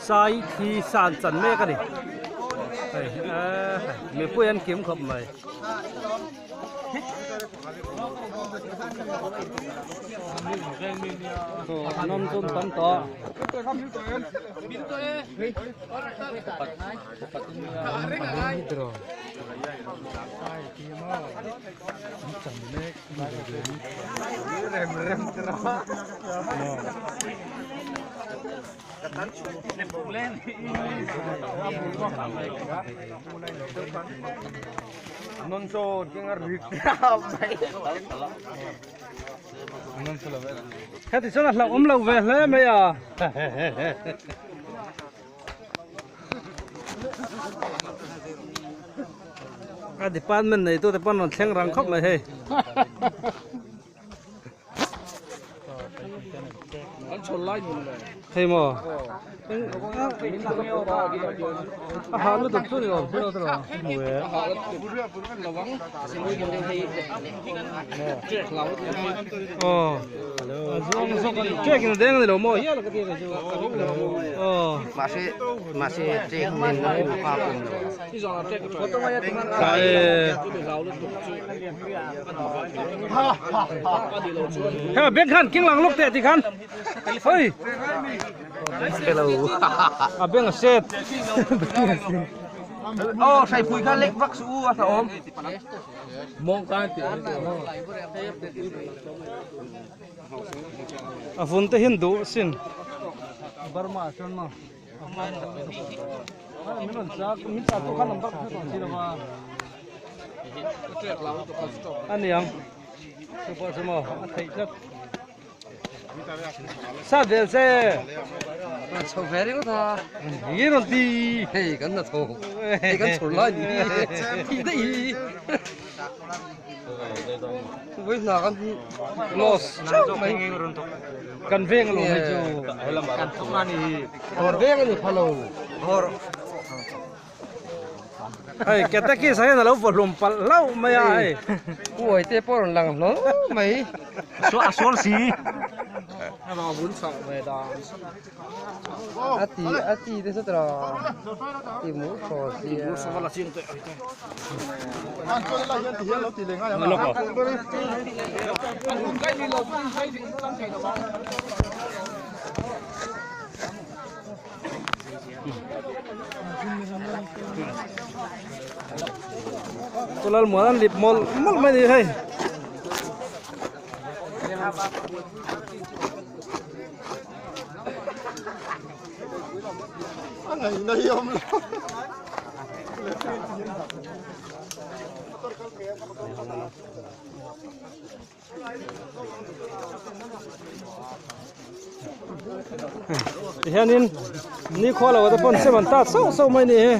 Sai thi san chan mek a ni hei eee mipui an kim khawp mai. An awm chu an tam tawh. Heti chuan a hlauhawm lo ve hle mai a. A department neitu te pawn rawn thleng rang khawp mai hei. Hei maw? A ha lutuk chu ni awm sia tawh. Aw. A zuang zawk a ni. Trek in a deng a ni lo maw hial ka ti a chu. Aw. Mahse mahse trek nen a pu kha pawm lo. Tah e. Hei beng khan king lang lawk teh ti khan. Hei. Hello. A beng a set. Aw hrai pui kha lek vak su u a hlauhawm. A vun te hian duh sin. Burma chuan maw. Min rawn chak min chak tu khan number ka hre tawh si lo va. A niang. Chu pawh chu maw a theih tlat. Sa vel che. Chho ve ringawt a. Nge rawn ti. Hei kan na chho. Hei kan chhur lai ni. Thi daih hi. Vawi hna kan hi Los mai. Kan veng lo mai chu. Kan thawk a ni. Hor veng a ni pha lo. Hor. Hei Katakis hian a lo vaw hlum palh hlauh mai a hei. Uai te pawh a rawn lang hlawl mai. A sual si. A ti a ti te saw tawh ti mur thaw sia. Chulal muan an lip mawlh mawlh mai a ni hei. Tihianin nikhua lo te pawn sem an tat sauh sauh mai a ni hi.